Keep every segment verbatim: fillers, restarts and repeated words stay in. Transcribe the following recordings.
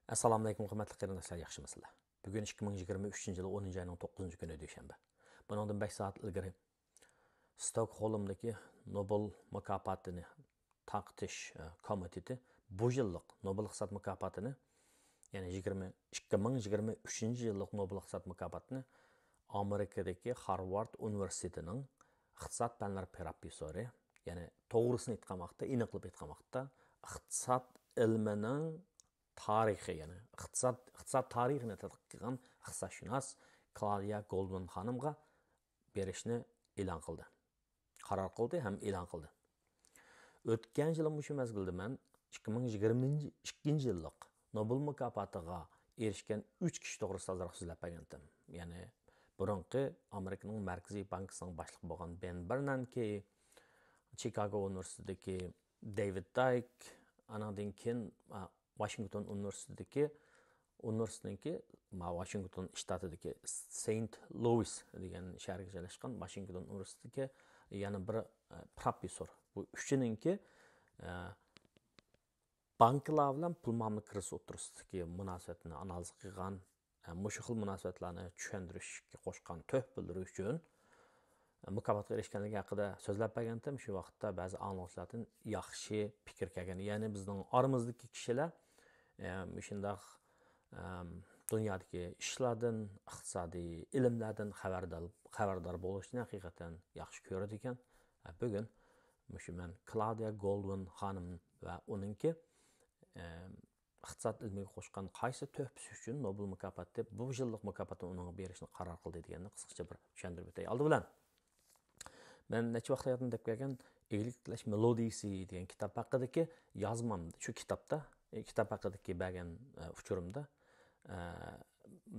ئەسسالامۇئەلەيكۇم، ھۆرمەتلىك قېرىنداشلار، ياخشىمۇسىلەر؟ بۈگۈن ئىككى مىڭ يىگىرمە ئۈچىنچى يىل ئونىنچى ئاينىڭ توققۇزىنچى كۈنى، دۈشەنبە. بۇنىڭدىن بەش سائەت ئىلگىرى ستوكھولمدىكى نوبېل مۇكاپاتىنى تارقىتىش، ئە، كومىتېتى بۇ يىللىق نوبېل ئىقتىساد مۇكاپاتىنى، يەنى يىگىرمە، ئىككى مىڭ يىگىرمە ئۈچىنچى يىللىق نوبېل ئىقتىساد مۇكاپاتىنى ئامېرىكىدىكى خارۋارد ئۇنىۋېرسىتېتىنىڭ ئىقتىساد پەنلىرى پروفېسسورى، يەنى توغرىسىنى ئېيتقان ۋاقىتتا، ئېنىقلاپ ئېيتقان ۋاقىتتا، ئىقتىساد ئىلمىنىڭ تارىخى، يەنى ئىقتىساد، ئىقتىساد تارىخىنى تەتقىق قىلغان ئىقتىسادشۇناس كلاۋدىيا گولدمىن خانىمغا بېرىشنى ئېلان قىلدى. قارار قىلدى ھەم ئېلان قىلدى. ئۆتكەن يىلى مۇشۇ مەزگىلدە مەن ئىككى مىڭ يىگىرمە ئىككىنچى يىللىق نوبېل مۇكاپاتىغا ئېرىشكەن ئۈچ كىشى توغرىسىدا ئازراق سۆزلەپ بەرگەنتىم. يەنى بۇرۇنقى ئامېرىكىنىڭ مەركىزىي بانكىسىنىڭ باشلىقى بولغان بېن بېرنانكى، چىكاگو ئۇنىۋېرسىتېتىدىكى دېۋىد دايك، ئانىڭدىن كېيىن، ئا، ۋاشىنگتون ئۇنىۋېرسىتېتىدىكى، ئۇنىۋېرسىتېتنىڭكى، ما، ۋاشىنگتون شتاتىدىكى سېنت لوئىس دېگەن شەھەرگە جايلاشقان ۋاشىنگتون ئۇنىۋېرسىتېتىدىكى يەنە بىر، ئە، پروفېسسور. بۇ ئۈچىنىڭكى، ئە، بانكىلار بىلەن پۇل مۇئامىلە كىرىزىسى ئوتتۇرىسىدىكى مۇناسىۋەتنى ئانالىز قىلغان، ئە، مۇشۇ خىل مۇناسىۋەتلەرنى چۈشەندۈرۈشكە قوشقان تۆھپىلىرى ئۈچۈن مۇكاپاتقا ئېرىشكەنلىكى ھەققىدە سۆزلەپ بەرگەنتىم. شۇ ۋاقىتتا بەزى ئاڭلىغۇچىلاردىن ياخشى پىكىر كەلگەن. يەنى بىزنىڭ ئارىمىزدىكى كىشىلەر، ئە، مۇشۇنداق، ئەم، دۇنيادىكى ئىشلاردىن، ئىقتىسادىي ئىلىملەردىن خەۋەردار، خەۋەردار بولۇشنى ھەقىقەتەن ياخشى كۆرىدىكەن. ئە، بۈگۈن مۇشۇ مەن كلاۋدىيا گولدۋىن خانىم ۋە ئۇنىڭكى، ئەم، ئىقتىساد ئىلمىگە قوشقان قايسى تۆھپىسى ئۈچۈن نوبېل مۇكاپاتى، بۇ يىللىق مۇكاپاتنى ئۇنىڭغا بېرىشنى قارار قىلدى دېگەننى قىسقىچە بىر چۈشەندۈرۈپ ئۆتەي. ئالدى بىلەن، مەن نەچچە ۋاقىت ھاياتىمدا دەپ كەلگەن ئىگىلىك تىلەش مېلودىيىسى دېگەن كىتاب ھەققىدىكى يازمام، شۇ كىتابتا، ئە، كىتاب ھەققىدىكى بەرگەن، ئە، ئۇچۇرۇمدا، ئە،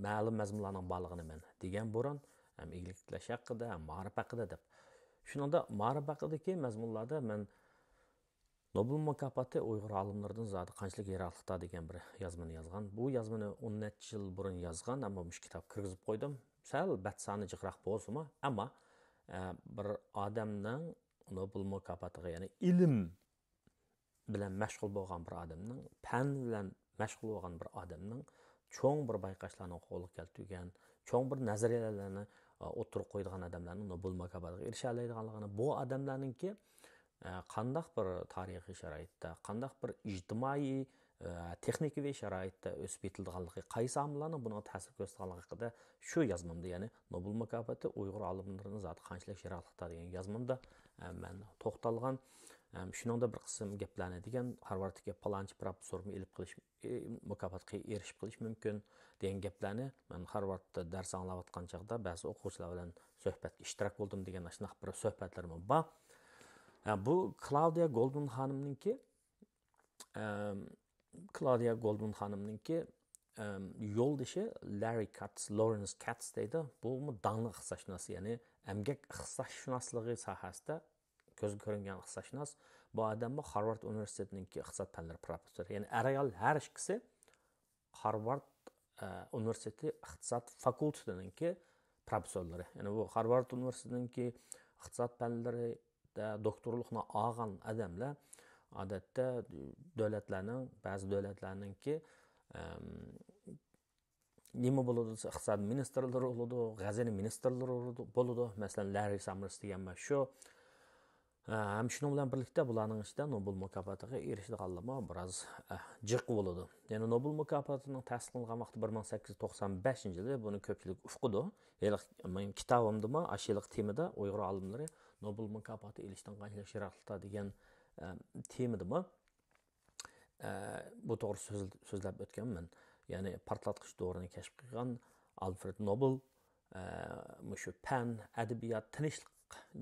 مەلۇم مەزمۇنلارنىڭ بارلىقىنى مەن دېگەن بۇرۇن، ھەم ئىگىلىك تىلەش ھەققىدە، ھەم مائارىپ ھەققىدە دەپ. شۇنىڭدا مائارىپ ھەققىدىكى مەزمۇنلاردا مەن نوبېل مۇكاپاتى ئۇيغۇر ئالىملىرىدىن زادى قانچىلىك يىراقلىقتا دېگەن بىر يازمىنى يازغان. بۇ يازمىنى ئون نەچچە يىل بۇرۇن يازغان، ئەمما مۇشۇ كىتابقا كىرگۈزۈپ قويدۇم. سەل بەت سانى جىقراق بولسىمۇ، ئەمما، ئە، بىر ئادەمنىڭ نوبېل مۇكاپاتىغا، يەنى ئىلىم بىلەن مەشغۇل بولغان بىر ئادەمنىڭ، پەن بىلەن مەشغۇل بولغان بىر ئادەمنىڭ چوڭ بىر بايقاشلارنى قولغا كەلتۈرگەن، چوڭ بىر نەزەرىيەلەرنى، ئە، ئوتتۇرىغا قويىدىغان ئادەملەرنىڭ نوبېل مۇكاپاتىغا ئېرىشەلەيدىغانلىقىنى، بۇ ئادەملەرنىڭكى، ئە، قانداق بىر تارىخىي شارائىتتا، قانداق بىر ئىجتىمائىي، ئە، تېخنىكىۋى شارائىتتا ئۆسۈپ يېتىلىدىغانلىقى، قايسى ئامىللارنىڭ بۇنىڭغا تەسىر كۆرسىتىدىغانلىقى ھەققىدە شۇ يازمامدا، يەنى نوبېل مۇكاپاتى ئۇيغۇر ئالىملىرىنى زادى قانچىلىك يىراقلىقتا دېگەن يازمامدا، ئە، مەن توختالغان. ئە، شۇنىڭدا بىر قىسىم گەپلەرنى دېگەن، خارۋاردتىكى پالانچى پروفېسسورمۇ ئېلىپ قېلىش، ئى، مۇكاپاتقا ئېرىشىپ قېلىش مۇمكىن دېگەن گەپلەرنى، مەن خارۋاردتا دەرس ئاڭلاۋاتقان چاغدا بەزى ئوقۇغۇچىلار بىلەن سۆھبەتكە ئىشتىراك بولدۇم دېگەن ئاشۇنداق بىر سۆھبەتلىرىمۇ بار. ھە، بۇ كلاۋدىيا گولدمىن خانىمنىڭكى، ئەم، كلاۋدىيا گولدمىن خانىمنىڭكى، ئەم، يولدىشى لاررى كاتس، لورېنس كاتس دەيدۇ. بۇمۇ داڭلىق ئىقتىسادشۇناس، يەنى ئەمگەك ئىقتىسادشۇناسلىقى ساھەسىدە كۆزگە كۆرۈنگەن ئىقتىسادشۇناس. بۇ ئادەممۇ خارۋارد ئۇنىۋېرسىتېتىنىڭكى ئىقتىساد پەنلىرى پروفېسسورى. يەنى ئەر-ئايال ھەر ئىككىسى خارۋارد، ئە، ئۇنىۋېرسىتېتى ئىقتىساد فاكۇلتېتىنىڭكى پروفېسسورلىرى. يەنى بۇ خارۋارد ئۇنىۋېرسىتېتىنىڭكى ئىقتىساد پەنلىرىدە دوكتورلۇقنى ئالغان ئادەملەر، ئادەتتە، دۆلەتلەرنىڭ، بەزى دۆلەتلەرنىڭكى، ئەم، نېمە بولىدۇ دېسە، ئىقتىساد مىنىستىرلىرى بولىدۇ، خەزىنە مىنىستىرلىرى بولىدۇ، بولىدۇ. مەسىلەن، لاررى ساممېرس دېگەن مانا شۇ. ھە، ھەم شۇنىڭ بىلەن بىرلىكتە بۇلارنىڭ ئىچىدە نوبېل مۇكاپاتىغا ئېرىشىدىغانلارمۇ بىراز، ئە، جىق بولىدۇ. يەنى نوبېل مۇكاپاتىنىڭ تەسىس قىلىنغان ۋاقتى بىر مىڭ سەككىز يۈز توقسان بەشىنچى يىلى، بۇنى كۆپچىلىك ئۇقىدۇ. ھېلىقى مېنىڭ كىتابىمدىمۇ ئاشۇ يىلقى تېمىدا ئۇيغۇر ئالىملىرى نوبېل مۇكاپاتى ئېلىشتىن قانچىلىك يىراقلىقتا دېگەن، ئە، تېمىدىمۇ، ئە، بۇ توغرا سۆز-، سۆزلەپ ئۆتكەنمەن. يەنى پارتلاتقۇچ دورىنى كەشىپ قىلغان ئالفرېد نوبېل، ئە، مۇشۇ پەن، ئەدەبىيات، تىنچلىق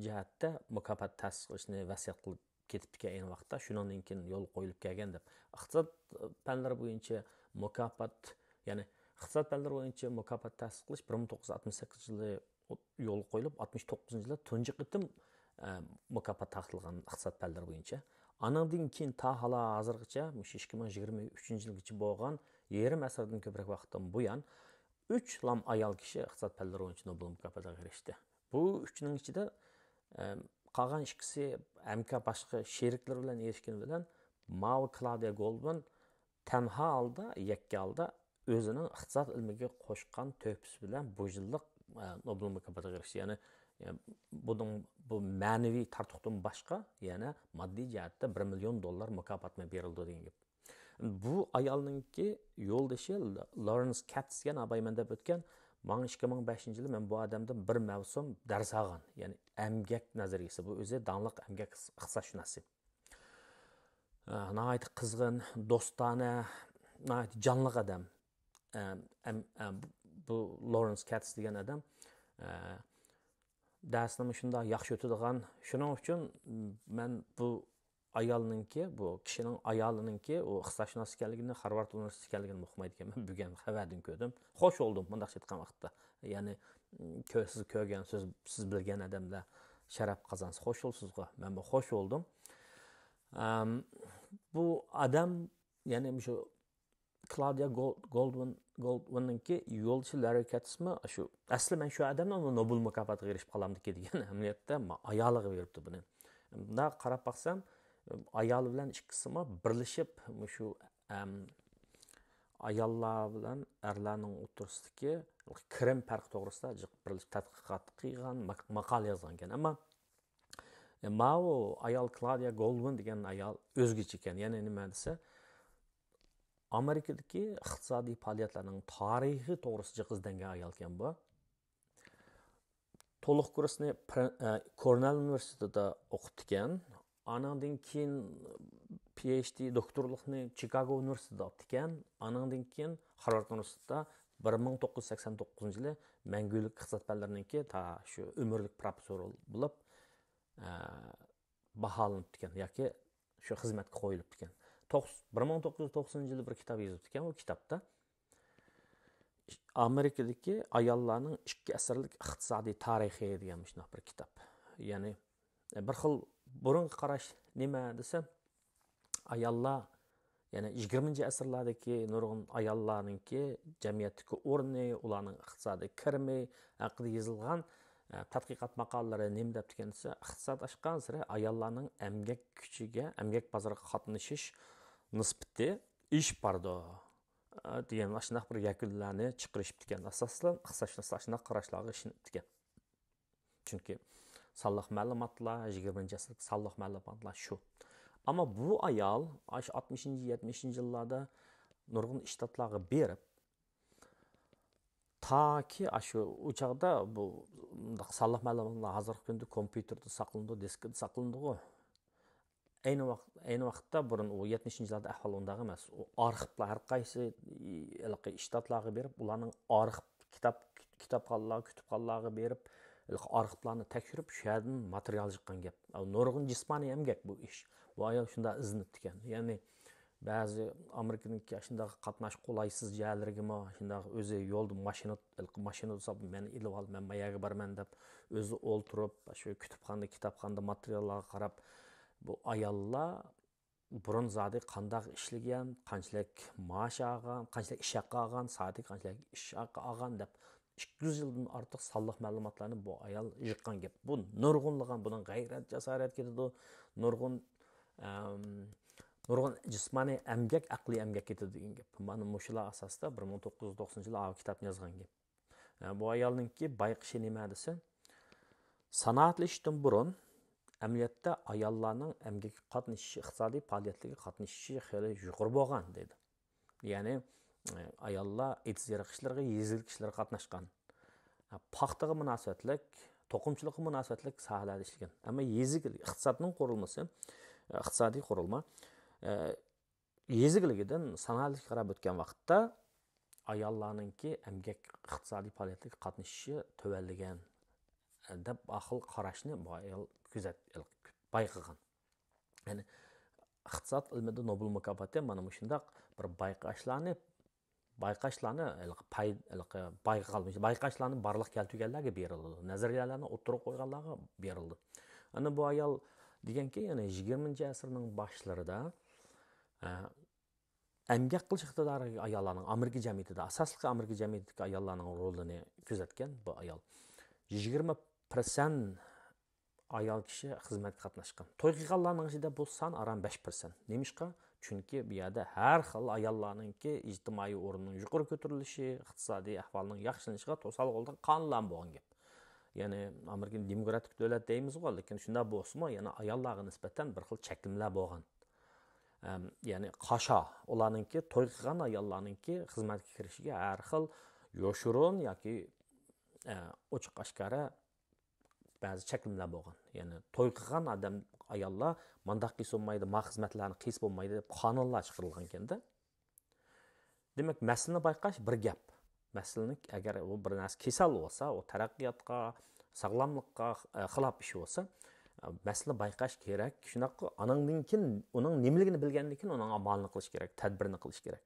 جەھەتتە مۇكاپات تەسىس قىلىشنى ۋەسىيەت قىلىپ كېتىپتىكەن ئەينى ۋاقىتتا، شۇنىڭدىن كېيىن يولغا قويۇلۇپ كەلگەن دەپ. ئىقتىساد پەنلىرى بويىچە مۇكاپات، يەنى ئىقتىساد پەنلىرى بويىچە مۇكاپات تەسىس قىلىش بىر مىڭ توققۇز يۈز ئاتمىش سەككىزىنچى يىلى يولغا قويۇلۇپ، ئاتمىش توققۇزىنچى يىلى تۇنجى قېتىم، ئە، مۇكاپات تارقىتىلغان ئىقتىساد پەنلىرى بويىچە. ئانىڭدىن كېيىن تا ھالا ھازىرغىچە، مۇشۇ ئىككى مىڭ يىگىرمە ئۈچىنچى يىلغىچە بولغان يېرىم ئەسىردىن كۆپرەك ۋاقىتتىن بۇيان، ئۈچ لام ئايال كىشى ئىقتىساد پەنلىرى بويىچە نوبېل مۇكاپاتىغا ئېرىشتى. بۇ ئۈچىنىڭ ئىچىدە، ئە، قالغان ئىككىسى ھەمكار باشقا شېرىكلىرى بىلەن ئېرىشكىنى بىلەن، ماۋۇ كلاۋدىيا گولدمىن تەنھا ھالدا، يەككە ھالدا ئۆزىنىڭ ئىقتىساد ئىلمىگە قوشقان تۆھپىسى بىلەن بۇ يىللىق، ئە، نوبېل مۇكاپاتىغا ئېرىشتى. يەنى، يەنى بۇنىڭ، بۇ مەنىۋى تارتۇقتىن باشقا يەنە ماددىي جەھەتتە بىر مىليون دوللار مۇكاپاتمۇ بېرىلىدۇ دېگەن گەپ. بۇ ئايالنىڭكى يولدىشى لورېنس كاتس دېگەن، ئاباي مەن دەپ ئۆتكەن، ماڭا ئىككى مىڭ بىرىنچى يىلى مەن بۇ ئادەمدىن بىر مەۋسۇم دەرس ئالغان. يەنى ئەمگەك نەزەرىيىسى، بۇ ئۆزى داڭلىق ئەمگەك ئىقتىسادشۇناسى. ئە، ناھايىتى قىزغىن، دوستانە، ناھايىتى جانلىق ئادەم. ئە، ئەم-، ئە، بۇ، بۇ لورېنس كاتس دېگەن ئادەم، ئە، دەرسنىمۇ شۇنداق ياخشى ئۆتىدىغان. شۇنىڭ ئۈچۈن مەن بۇ ئايالنىڭكى، بۇ كىشىنىڭ ئايالىنىڭكى ئۇ ئىقتىسادشۇناس ئىكەنلىكىنى، خارۋارد ئۇنىۋېرسىتېتى ئىكەنلىكىنى ئۇقمايدىكەنمەن. بۈگۈن خەۋەردىن كۆردۈم. خوش بولدۇم، مۇنداق ئېيتقان ۋاقىتتا. يەنى، كۆ-، سىز كۆرگەن، سىز، سىز بىلگەن ئادەملەر شەرەپ قازانسا خوش بولىسىزغۇ. مەنمۇ خوش بولدۇم. ئەم، بۇ ئادەم، يەنى مۇشۇ كلادىيا گول-، گولدۋىن، گولدۋىننىڭكى يولدىشى لاررى كاتسمۇ شۇ، ئەسلى مەن شۇ ئادەمنى نوبېل مۇكاپاتىغا ئېرىشىپ قالامدىكى دېگەن، ئەمەلىيەتتە ما-، ئايالىغا بېرىپتۇ بۇنى. مۇنداق قاراپ باقسام، ئايالى بىلەن ئىككىسىمۇ بىرلىشىپ مۇشۇ، ئەم، ئاياللار بىلەن ئەرلەرنىڭ ئوتتۇرىسىدىكى كىرىم پەرقى توغرىسىدا جىق بىرلىشىپ تەتقىقات قىلغان، ماق-، ماقالە يازغان ئىكەن. ئەمما، ئە، ماۋۇ ئايال، كلادىيا گولدۋىن دېگەن ئايال ئۆزگىچە ئىكەن. يەنى نېمە دېسە، ئامېرىكىدىكى ئىقتىسادىي پائالىيەتلەرنىڭ تارىخى توغرىسىدا جىق ئىزدەنگەن ئايال ئىكەن بۇ. تولۇق كۇرسنى پر-، ئە، كورنېل ئۇنىۋېرسىتېتىدا ئوقۇپتىكەن. ئانىڭدىن كېيىن پى ئېيچ دى دوكتورلۇقنى چىكاگو ئۇنىۋېرسىتېتىدا ئاپتىكەن. ئانىڭدىن كېيىن خارۋارد ئۇنىۋېرسىتېتىدا بىر مىڭ توققۇز يۈز سەكسەن توققۇزىنچى يىلى مەڭگۈلۈك ئىقتىساد پەنلىرىنىڭكى تا شۇ ئۆمۈرلۈك پروفېسسورى بولۇپ، ئە، باھالىنىپتىكەن ياكى شۇ خىزمەتكە قويۇلۇپتىكەن. توقس-، بىر مىڭ توققۇز يۈز توقسىنىنچى يىلى بىر كىتاب يېزىپتىكەن. ئۇ كىتابتا ئامېرىكىدىكى ئاياللارنىڭ ئىككى ئەسىرلىك ئىقتىسادىي تارىخى دېگەن مۇشۇنداق بىر كىتاب. يەنى بىر خىل بۇرۇنقى قاراش نېمە دېسە، ئاياللار، يەنى يىگىرمىنچى ئەسىرلەردىكى نۇرغۇن ئاياللارنىڭكى جەمئىيەتتىكى ئورنى، ئۇلارنىڭ ئىقتىسادىي كىرىمى ھەققىدە يېزىلغان، ئە، تەتقىقات ماقالىلىرى نېمە دەپتىكەن دېسە، ئىقتىساد ئاشقانسېرى ئاياللارنىڭ ئەمگەك كۈچىگە، ئەمگەك بازىرىغا قاتنىشىش نىسبىتى ئېشىپ بارىدۇ، ئە، دېگەن ئاشۇنداق بىر يەكۈنلەرنى چىقىرىشىپتىكەن. ئاساسەن ئىقتىسادشۇناسلار ئاشۇنداق قاراشلارغا ئىشىنىپتىكەن. چۈنكى سانلىق مەلۇماتلار، يىگىرمىنچى ئەسىردىكى سانلىق مەلۇماتلار شۇ. ئەمما بۇ ئايال ئاشۇ ئاتمىشىنچى، يەتمىشىنچى يىللاردا نۇرغۇن شتاتلارغا بېرىپ، تاكى ئاشۇ، ئۇ چاغدا بۇ مۇنداق سانلىق مەلۇماتلار ھازىرقى كۈندە كومپيۇتېردا ساقلىنىدۇ، دىسكىدا ساقلىنىدىغۇ. ئەينى ۋاقىت، ئەينى ۋاقىتتا بۇرۇن ئۇ يەتمىشىنچى يىللاردا ئەھۋال ئۇنداق ئەمەس. ئۇ ئارخىپلار ھەر قايسى ھېلىقى شتاتلارغا بېرىپ، ئۇلارنىڭ ئارخىپ، كىتاب، كىتابخانىلارغا، كۇتۇپخانىلارغا بېرىپ، ھېلىقى ئارخىپلارنى تەكشۈرۈپ، شۇ يەردىن ماتېرىيال يىغقان گەپ. ئەو نۇرغۇن جىسمانىي ئەمگەك بۇ ئىش. بۇ ئايال شۇنداق ئىزدىنىپتىكەن. يەنى بەزى ئامېرىكىنىڭكى شۇنداق قاتناش قولايسىز جايلىرىگىمۇ، شۇنداق ئۆزى يولدا ماشىنا، ھېلىقى ماشىنا بولسا، مەن ئېلىپ ئال، مەن ما يەرگە بارىمەن دەپ، ئۆزى ئولتۇرۇپ، شۇ كۇتۇپخانىدا، كىتابخانىدا ماتېرىياللارغا قاراپ، بۇ ئاياللار بۇرۇن زادى قانداق ئىشلىگەن، قانچىلىك مائاش ئالغان، قانچىلىك ئىش ھەققى ئالغان، سائىتىگە قانچىلىك ئىش ھەققى ئالغان دەپ، ئىككى يۈز يىلدىن ئارتۇق سانلىق مەلۇماتلارنى بۇ ئايال يىغقان گەپ. بۇ نۇرغۇنلىغان، بۇنىڭ غەيرەت، جاسارەت كېتىدۇ، نۇرغۇن، ئەم، نۇرغۇن جىسمانىي ئەمگەك، ئەقلىي ئەمگەك كېتىدۇ دېگەن گەپ. مانا مۇشۇلار ئاساسىدا بىر مىڭ توققۇز يۈز توقسىنىنچى يىلى ئاۋۇ كىتابنى يازغان گەپ. ئە، بۇ ئايالنىڭكى بايقىشى نېمە دېسە، سانائەتلىشىشتىن بۇرۇن ئەمەلىيەتتە ئاياللارنىڭ ئەمگەككە قاتنىشىشى، ئىقتىسادىي پائالىيەتلەرگە قاتنىشىشى خېلى يۇقىرى بولغان دەيدۇ. يەنى، ئە، ئاياللار ئېتىز-ئېرىق ئىشلىرىغا، يېزا ئىگىلىك ئىشلىرىغا قاتناشقان. ئە، پاختىغا مۇناسىۋەتلىك، توقۇمىچىلىققا مۇناسىۋەتلىك ساھەلەردە ئىشلىگەن. ئەمما يېزا ئىگىلىك، ئىقتىسادنىڭ قۇرۇلمىسى، ئە، ئىقتىسادىي قۇرۇلما، ئە، يېزا ئىگىلىكىدىن سانائەتلىككە قاراپ ئۆتكەن ۋاقىتتا ئاياللارنىڭكى ئەمگەك ئىقتىسادىي پائالىيەتلىرىگە قاتنىشىشى تۆۋەنلىگەن دەپ بىر خىل قاراشنى بۇ ئايال كۆزەت-، بايقىغان. يەنى ئىقتىساد ئىلمىدا نوبېل مۇكاپاتى مانا مۇشۇنداق بىر بايقاشلارنى، بايقاشلارنى ھېلىقى پاي-، ھېلىقى بايقىغان، بايقاشلارنى بارلىققا كەلتۈرگەنلەرگە بېرىلىدۇ، نەزەرىيەلەرنى ئوتتۇرىغا قويغانلارغا بېرىلىدۇ. ئەنە بۇ ئايال دېگەنكى، يەنى يىگىرمىنچى ئەسىرنىڭ باشلىرىدا، ئە، ئەمگەك قىلىش ئىقتىدارىدىكى ئاياللارنىڭ ئامېرىكا جەمئىيىتىدە، ئاساسلىقى ئامېرىكا جەمئىيىتىدىكى ئاياللارنىڭ رولىنى كۆزەتكەن بۇ ئايال. يىگىرمە پىرسەنت ئايال كىشى خىزمەتكە قاتناشقان. توي قىلغانلارنىڭ ئىچىدە بۇ سان ئاران بەش پىرسەنت. نېمىشقا؟ چۈنكى بۇ يەردە ھەر خىل ئاياللارنىڭكى ئىجتىمائىي ئورنىنىڭ يۇقىرى كۆتۈرۈلۈشى، ئىقتىسادىي ئەھۋالنىڭ ياخشىلىنىشىغا توسالغۇ بولىدىغان قانۇنلارمۇ بولغان گەپ. يەنى ئامېرىكىنى دېموكراتىك دۆلەت دەيمىزغۇ، لېكىن شۇنداق بولسىمۇ يەنە ئاياللارغا نىسبەتەن بىر خىل چەكلىمىلەر بولغان. ئەم، يەنى قاشا، ئۇلارنىڭكى توي قىلغان ئاياللارنىڭكى خىزمەتكە كىرىشىگە ھەر خىل يوشۇرۇن ياكى، ئە، ئوچۇق ئاشكارا بەزى چەكلىمىلەر بولغان. يەنى توي قىلغان ئادەم، ئاياللار مانداق قىلسا بولمايدۇ، ما خىزمەتلەرنى قىلسا بولمايدۇ دەپ قانۇنلار چىقىرىلغانكەندە. دېمەك، مەسىلىنى بايقاش بىر گەپ. مەسىلىنى، ئەگەر ئۇ بىر نەرسە كېسەل بولسا، ئۇ تەرەققىياتقا، ساغلاملىققا، ئە، خىلاپ ئىش بولسا، ئە، مەسىلىنى بايقاش كېرەك. شۇنداققۇ، ئانىڭدىن كېيىن، ئۇنىڭ نېمىلىكىنى بىلگەندىن كېيىن، ئۇنىڭ ئامالىنى قىلىش كېرەك، تەدبىرىنى قىلىش كېرەك.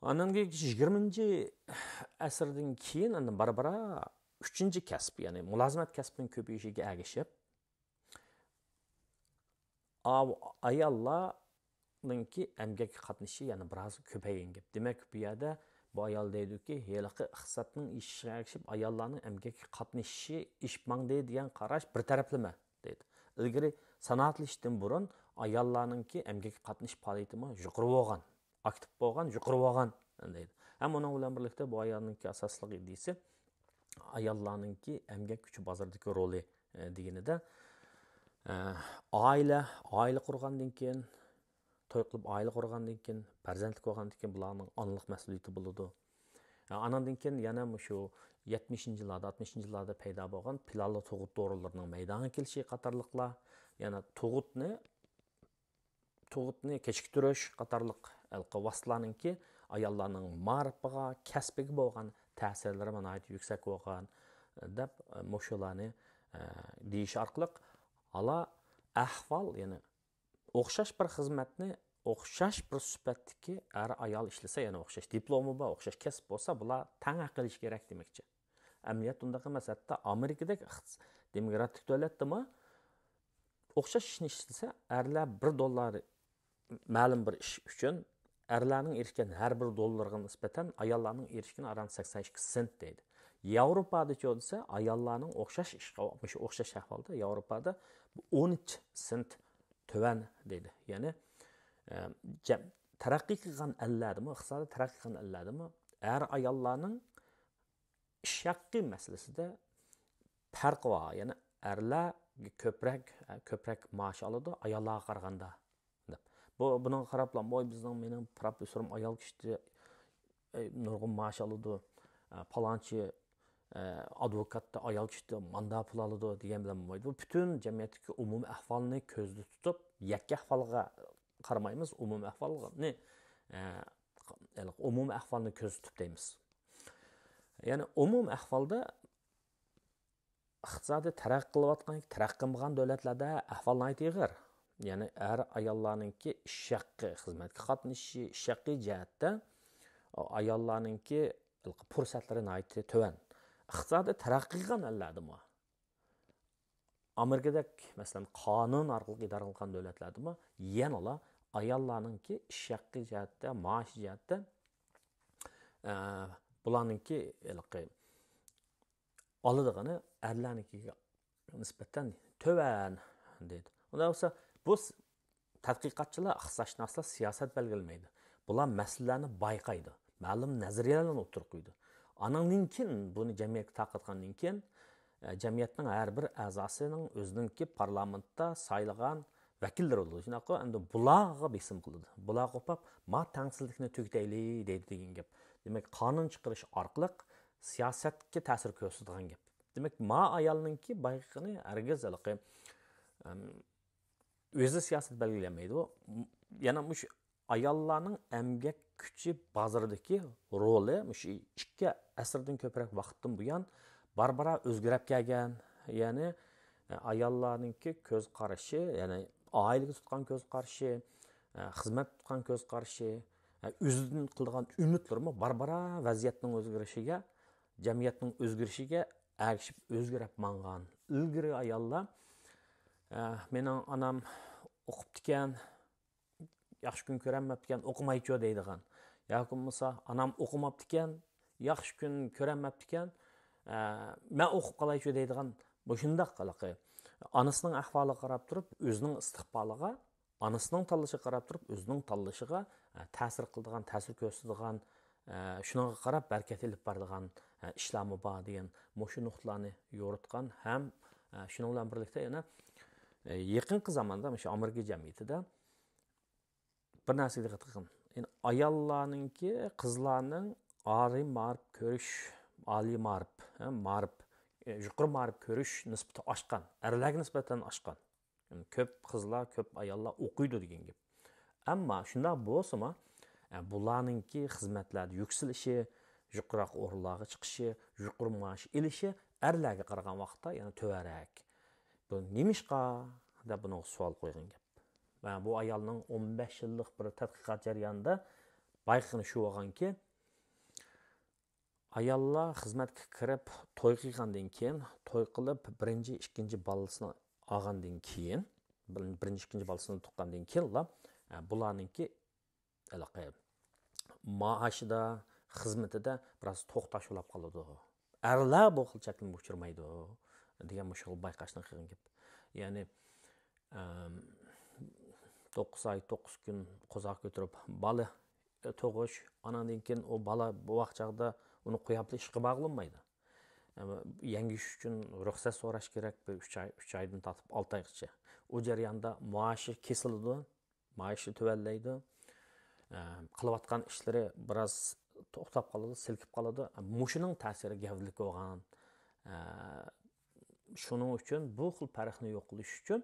ئاندىن كېيىن يىگىرمىنچى ئەسىردىن كېيىن ئاندىن بارا-بارا ئۈچىنچى كەسىپ، يەنى مۇلازىمەت كەسپىنىڭ كۆپىيىشىگە ئەگىشىپ، ئا-، ئاياللارنىڭكى ئەمگەككە قاتنىشىشى يەنە بىراز كۆپەيگەن گەپ. دېمەك، بۇ يەردە بۇ ئايال دەيدۇكى، ھېلىقى ئىقتىسادنىڭ ئېشىشىغا ئەگىشىپ ئاياللارنىڭ ئەمگەككە قاتنىشىشى ئېشىپ ماڭدى دېگەن قاراش بىر تەرەپلىمە دەيدۇ. ئىلگىرى سانائەتلىشىشتىن بۇرۇن ئاياللارنىڭكى ئەمگەككە قاتنىشىش پائالىيىتىمۇ يۇقىرى بولغان، ئاكتىپ بولغان، يۇقىرى بولغان دەيدۇ. ھەم ئۇنىڭ بىلەن بىرلىكتە بۇ ئايالنىڭكى ئاساسلىق ئىدىيىسى ئاياللارنىڭكى ئەمگەك كۈچى بازىرىدىكى رولى، ئە، دېگىنىدە، ئە، ئائىلە، ئائىلە قۇرغاندىن كېيىن، توي قىلىپ ئائىلە قۇرغاندىن كېيىن، پەرزەنتلىك بولغاندىن كېيىن بۇلارنىڭ ئانىلىق مەسئۇلىيىتى بولىدۇ. ئە، ئانىڭدىن كېيىن يەنە مۇشۇ يەتمىشىنچى يىللاردا، ئاتمىشىنچى يىللاردا پەيدا بولغان پىلانلىق تۇغۇت دورىلىرىنىڭ مەيدانغا كېلىشى قاتارلىقلار، يەنە تۇغۇتنى، تۇغۇتنى كېچىكتۈرۈش قاتارلىق ھېلىقى ۋاسىتىلەرنىڭكى ئاياللارنىڭ مائارىپىغا، كەسپىگە بولغان تەسىرلىرى ناھايىتى يۈكسەك بولغان، دەپ، مۇشۇلارنى، ئە، دېيىش ئارقىلىق ئالا ئەھۋال، يەنى ئوخشاش بىر خىزمەتنى ئوخشاش بىر سۈپەتتىكى ئەر-ئايال ئىشلىسە، يەنى ئوخشاش دىپلومى بار، ئوخشاش كەسىپ بولسا، بۇلار تەڭ ھەق ئېلىشى كېرەك دېمەكچى. ئەمەلىيەت ئۇنداق ئەمەس. ھەتتا ئامېرىكىدەك ئىقتىس-، دېموكراتىك دۆلەتتىمۇ ئوخشاش ئىشنى ئىشلىسە، ئەرلەر بىر دوللار مەلۇم بىر ئىش ئۈچۈن ئەرلەرنىڭ ئېرىشكەن ھەر بىر دوللىرىغا نىسبەتەن ئاياللارنىڭ ئېرىشكىنى ئاران سەكسەن ئىككى سېنت دەيدۇ. ياۋروپادىچۇ دېسە، ئاياللارنىڭ ئوخشاش ئىشقا، مۇشۇ ئوخشاش ئەھۋالدا ياۋروپادا ئون ئۈچ سېنت تۆۋەن دەيدۇ. يەنى، ئە، جەم-، تەرەققىي قىلغان ئەللەردىمۇ، ئىقتىسادىي تەرەققىي قىلغان ئەللەردىمۇ ئەر-ئاياللارنىڭ ئىش ھەققى مەسىلىسىدە پەرقى بار. يەنى ئەرلەر كۆپرەك، كۆپرەك مائاش ئالىدۇ ئاياللارغا قارىغاندا، دەپ. بۇ، بۇنىڭغا قاراپلا، ۋاي، بىزنىڭ، مېنىڭ پروفېسسورۇم ئايال كىشى، ئەي، نۇرغۇن مائاش ئالىدۇ، ئە، پالانچى، ئە، ئادۋوكاتتا ئايال كىشى ماندا پۇل ئالىدۇ دېگەن بىلەن بولمايدۇ. بۇ پۈتۈن جەمئىيەتتىكى ئومۇمىي ئەھۋالنى كۆزدە تۇتۇپ، يەككە ئەھۋالغا قارىمايمىز، ئومۇمىي ئەھۋالنى، ئە، ئومۇمىي ئەھۋالنى كۆزدە تۇتۇپ دەيمىز. يەنى ئومۇمىي ئەھۋالدا ئىقتىسادىي تەرەققىي قىلىۋاتقان، تەرەققىي قىلمىغان دۆلەتلەردە ئەھۋال ناھايىتى ئېغىر. يەنى ئەر-ئاياللارنىڭكى ئىش ھەققى، خىزمەتكە قاتنىشىشى، ئىش ھەققى جەھەتتە ئاياللارنىڭكى پۇرسەتلىرى ناھايىتى تۆۋەن. ئىقتىسادىي تەرەققىي قىلغان ئەللەردىمۇ، ئامېرىكىدەك، مەسىلەن، قانۇن ئارقىلىق ئىدارە قىلغان دۆلەتلەردىمۇ يەنىلا ئاياللارنىڭكى ئىش ھەققى جەھەتتە، مائاش جەھەتتە، ئە، بۇلارنىڭكى ھېلىقى ئالىدىغىنى ئەرلەرنىڭكىگە نىسبەتەن تۆۋەن دەيدۇ. ئۇنداق بولسا، بۇ س-، تەتقىقاتچىلار، ئىقتىسادشۇناسلار سىياسەت بەلگىلىمەيدۇ. بۇلار مەسىلىلەرنى بايقايدۇ. مەلۇم نەزەرىيەلەرنى ئوتتۇرىغا قويىدۇ. ئانىڭدىن كېيىن، بۇنى جەمئىيەتكە تارقاتقاندىن كېيىن، ئە، جەمئىيەتنىڭ ھەر بىر ئەزاسىنىڭ ئۆزىنىڭكى پارلامېنتتا سايلىغان ۋەكىللىرى بولىدۇ. شۇنداققۇ، ئەمدى بۇلارغا بېسىم قىلىدۇ. بۇلارغا قوپاپ، ما تەڭسىزلىكنى تۈگىتەيلى دەيدۇ دېگەن گەپ. دېمەك، قانۇن چىقىرىش ئارقىلىق سىياسەتكە تەسىر كۆرسىتىدىغان گەپ. دېمەك، ما ئايالنىڭكى بايقىغىنى ھەرگىز ھېلىقى، ئەم، ئۆزى سىياسەت بەلگىلىيەلمەيدۇ. يەنە مۇشۇ ئاياللارنىڭ ئەمگەك كۈچى بازىرىدىكى رولى مۇشۇ ئىككى ئەسىردىن كۆپرەك ۋاقىتتىن بۇيان بارا-بارا ئۆزگىرەپ كەلگەن. يەنى، ئاياللارنىڭكى كۆز قارىشى، يەنى ئائىلىگە تۇتقان كۆز قارىشى، خىزمەت تۇتقان كۆز قارىشى، ئۆزىدىن قىلىدىغان ئۈمىدلىرىمۇ بارا-بارا ۋەزىيەتنىڭ ئۆزگىرىشىگە، جەمئىيەتنىڭ ئۆزگىرىشىگە ئەگىشىپ ئۆزگىرەپ ماڭغان. ئىلگىرى ئاياللار، ئە، مېنىڭ ئانام ئوقۇپتىكەن، ياخشى كۈن كۆرەلمەپتىكەن، ئوقۇمايچۇ دەيدىغان. ياكى بولمىسا، ئانام ئوقۇماپتىكەن، ياخشى كۈن كۆرەلمەپتىكەن، ئە، مەن ئوقۇپ قالايچۇ دەيدىغان مۇشۇنداق ھېلىقى ئانىسىنىڭ ئەھۋالىغا قاراپ تۇرۇپ، ئۆزىنىڭ ئىستىقبالىغا ئانىسىنىڭ تاللىشىغا قاراپ تۇرۇپ، ئۆزىنىڭ تاللىشىغا، ئە، تەسىر قىلىدىغان، تەسىر كۆرسىتىدىغان، ئە، شۇنىڭغا قاراپ ھەرىكەت ئېلىپ بارىدىغان، ئە، ئىشلارمۇ بار دېگەن مۇشۇ نۇقتىلارنى يورۇتقان ھەم، ئە، شۇنىڭ بىلەن بىرلىكتە يەنە، ئە، يېقىنقى زاماندا مۇشۇ ئامېرىكا جەمئىيىتىدە بىر نەرسىگە دىققەت قىلغىن. يەنى ئاياللارنىڭكى، قىزلارنىڭ ئالىي مائارىپ كۆرۈش، ئالىي مائارىپ، ھە، مائارىپ، ئە، يۇقىرى مائارىپ كۆرۈش نىسبىتى ئاشقان، ئەرلەرگە نىسبەتەن ئاشقان. يەنى كۆپ قىزلار، كۆپ ئاياللار ئوقۇيدۇ دېگەن گەپ. ئەمما شۇنداق بولسىمۇ، ئە، بۇلارنىڭكى خىزمەتلەردە يۈكسىلىشى، يۇقىرىراق ئورۇنلارغا چىقىشى، يۇقىرى مائاش ئېلىشى ئەرلەرگە قارىغان ۋاقىتتا يەنە تۆۋەنرەك. بۇ نېمىشقا دەپ بۇنىڭغا سوئال قويغان گەپ. مەن بۇ ئايالنىڭ ئون بەش يىللىق بىر تەتقىقات جەريانىدا بايقىغىنى شۇ بولغانكى، ئاياللار خىزمەتكە كىرىپ، توي قىلغاندىن كېيىن، توي قىلىپ، بىرىنچى، ئىككىنچى بالىسىنى ئالغاندىن كېيىن، بىر-، بىرىنچى، ئىككىنچى بالىسىنى تۇغقاندىن كېيىنلا، ئە، بۇلارنىڭكى ھېلىقى مائاشىدا، خىزمىتىدە بىراز توختاش بولۇپ قالىدۇ. ئەرلەر بۇ خىل چەكلىمىگە ئۇچرىمايدۇ دېگەن مۇشۇ خىل بايقاشنى قىلغان گەپ. يەنى، ئەم، توققۇز ئاي، توققۇز كۈن قوزا كۆتۈرۈپ بالا تۇغۇش، ئاناندىن كېيىن ئۇ بالا بوۋاق چاغدا ئۇنى قويۇپ ئىشقا بارغىلى بولمايدۇ. ئەم، يەڭگىش ئۈچۈن رۇخسەت سوراش كېرەك، بىر ئۈچ ئاي، ئۈچ ئايدىن تارتىپ ئالتە ئايغىچە. ئۇ جەرياندا مائاشى كېسىلىدۇ، مائاشى تۆۋەنلەيدۇ. ئە، قىلىۋاتقان ئىشلىرى بىراز توختاپ قالىدۇ، سىلكىپ قالىدۇ. مۇشۇنىڭ تەسىرى گەۋدىلىك بولغان. ئە، شۇنىڭ ئۈچۈن بۇ خىل پەرقنى يوق قىلىش ئۈچۈن،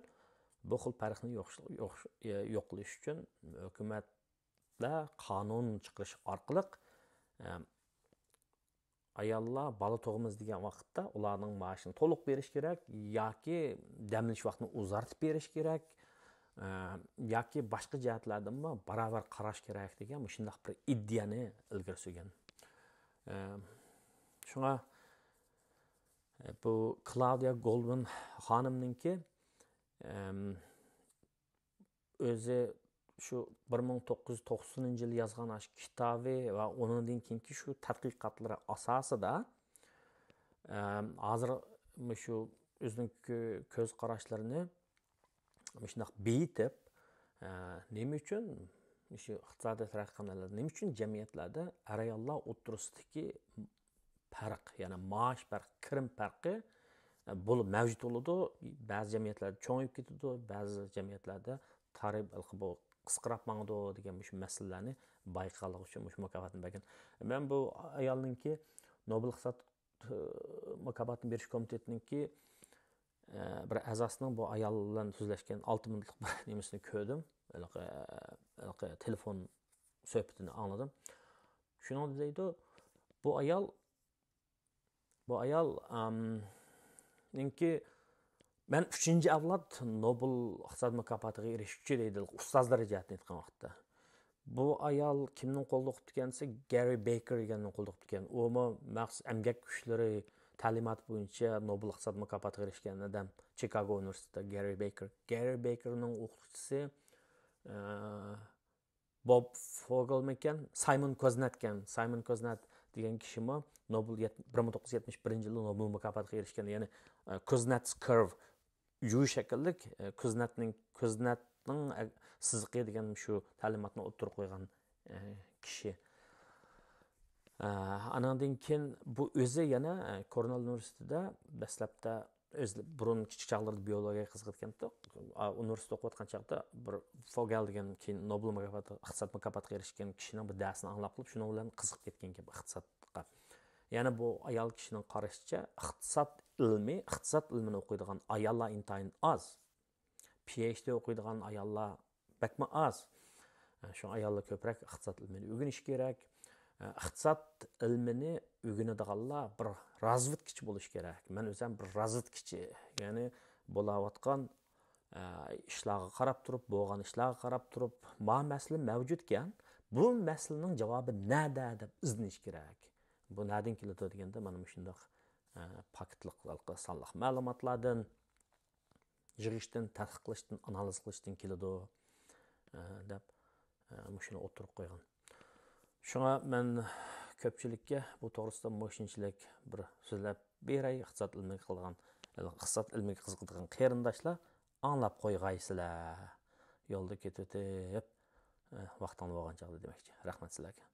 بۇ خىل پەرقنى يوق، يوق، يوق قىلىش ئۈچۈن ھۆكۈمەتلەر قانۇن چىقىرىش ئارقىلىق، ئە، ئاياللار بالا تۇغىمىز دېگەن ۋاقىتتا ئۇلارنىڭ مائاشىنى تولۇق بېرىش كېرەك ياكى دەم ئېلىش ۋاقتىنى ئۇزارتىپ بېرىش كېرەك، ئە، ياكى باشقا جەھەتلەردىنمۇ باراۋەر قاراش كېرەك دېگەن مۇشۇنداق بىر ئىدىيەنى ئىلگىرى سۈرگەن. ئە، شۇڭا، ئە، بۇ كلاۋدىيا گولدمەن خانىمنىڭكى، ئەم، ئۆزى شۇ بىر مىڭ توققۇز يۈز توقسىنىنچى يىلى يازغان ئاشۇ كىتابى ۋە ئۇنىڭدىن كېيىنكى شۇ تەتقىقاتلىرى ئاساسىدا، ئەم، ھازىر مۇشۇ ئۆزىنىڭ كۆ-، كۆز قاراشلىرىنى مۇشۇنداق بېيىتىپ، ئە، نېمە ئۈچۈن مۇشۇ ئىقتىسادىي تەرەققىي قىلغان ئەللەردە، نېمە ئۈچۈن جەمئىيەتلەردە ئەر-ئاياللار ئوتتۇرىسىدىكى پەرق، يەنى مائاش پەرقى، كىرىم پەرقى، ئە، بولۇپ مەۋجۇت بولىدۇ. بەزى جەمئىيەتلەردە چوڭىيىپ كېتىدۇ، بەزى جەمئىيەتلەردە تارىپ، ھېلىقى بۇ قىسقىراپ ماڭىدۇ دېگەن مۇشۇ مەسىلىلەرنى بايقىغانلىقى ئۈچۈن مۇشۇ مۇكاپاتنى بەرگەن. مەن بۇ ئايالنىڭكى نوبېل ئىقتىساد، ئە، مۇكاپاتىنى بېرىش كومىتېتىنىڭكى، ئە، بىر ئەزاسىنىڭ بۇ ئايال بىلەن سۆزلەشكەن ئالتە مىنۇتلۇق بىر نېمىسىنى كۆردۈم. ھېلىقى، ھېلىقى تېلېفون سۆھبىتىنى ئاڭلىدىم. شۇنىڭدا دەيدۇ، بۇ ئايال، بۇ ئايال، ئام، نىڭكى، مەن ئۈچىنچى ئەۋلاد نوبېل ئىقتىساد مۇكاپاتىغا ئېرىشكۈچى دەيدۇ، ئۇستازلار جەھەتتىن ئېيتقان ۋاقىتتا. بۇ ئايال كىمنىڭ قولىدا ئوقۇپتىكەن دېسە، گاررى بېيكېر دېگەننىڭ قولىدا ئوقۇپتىكەن. ئۇمۇ مەخسۇس ئەمگەك كۈچلىرى تەلىماتى بويىچە نوبېل ئىقتىساد مۇكاپاتىغا ئېرىشكەن ئادەم، چىكاگو ئۇنىۋېرسىتېتىدا گاررى بېيكېر. گاررى بېيكېرنىڭ ئوقۇتقۇچىسى، ئە، بوب فوگېلمىكەن، سايمون كوزنەتكەن. سايمون كوزنەت دېگەن كىشىمۇ نوبېل يەت-، بىر مىڭ توققۇز يۈز يەتمىش بىرىنچى يىلى نوبېل مۇكاپاتىغا ئېرىشكەن. يەنى، ئە، كوزنەتس كۇرۋ، يۇ شەكىللىك، ئە، كوزنەتنىڭ، كوزنەتنىڭ، ئە، سىزىقى دېگەن شۇ تەلىماتنى ئوتتۇرىغا قويغان، ئە، كىشى. ئە، ئانىڭدىن كېيىن بۇ ئۆزى يەنە، ئە، كورنېل ئۇنىۋېرسىتېتىدا دەسلەپتە ئۆزى بۇرۇن كىچىك چاغلىرىدا بىيولوگىيەگە قىزىقىدىكەنتۇ. ئۇنىۋېرسىتېتتا ئوقۇۋاتقان چاغدا بىر فوگېل دېگەن، كېيىن نوبېل مۇكاپاتى، ئىقتىساد مۇكاپاتىغا ئېرىشكەن كىشىنىڭ بىر دەرسىنى ئاڭلاپ قېلىپ، شۇنىڭ بىلەن قىزىقىپ كەتكەن گەپ ئىقتىسادقا. يەنە بۇ ئايال كىشىنىڭ قارىشىچە، ئىقتىساد ئىلمى، ئىقتىساد ئىلمىنى ئوقۇيدىغان ئاياللار ئىنتايىن ئاز. پى ئېيچ دى ئوقۇيدىغان ئاياللار بەكمۇ ئاز. شۇڭا ئاياللار كۆپرەك ئىقتىساد ئىلمىنى ئۆگىنىشى كېرەك. ئىقتىساد ئىلمىنى ئۆگىنىدىغانلار بىر رازۋېدكىچى بولۇشى كېرەك. مەن ئۆزۈم بىر رازۋېدكىچى، يەنى بولاۋاتقان، ئىشلارغا قاراپ تۇرۇپ، بولغان ئىشلارغا قاراپ تۇرۇپ، ما مەسىلە مەۋجۇتكەن، بۇ مەسىلىنىڭ جاۋابى نەدە دەپ ئىزدىنىش كېرەك. بۇ نەدىن كېلىدۇ دېگەندە، مانا مۇشۇنداق، پاكىتلىق سانلىق مەلۇماتلاردىن، يىغىشتىن، تەتقىق قىلىشتىن، ئانالىز قىلىشتىن كېلىدۇ، ئە، دەپ، ئە، مۇشۇنى ئوتتۇرىغا قويغان. شۇڭا مەن كۆپچىلىككە بۇ توغرىسىدا مۇشۇنچىلىك بىر سۆزلەپ بېرەي، ئىقتىساد ئىلمىگە قىلىدىغان، ئىقتىساد ئىلمىگە قىزىقىدىغان قېرىنداشلار ئاڭلاپ قويغايسىلەر. يولدا كېتىۋېتىپ، ئە، ۋاقتىڭلار بولغان چاغدا دېمەكچى. رەھمەت سىلەرگە.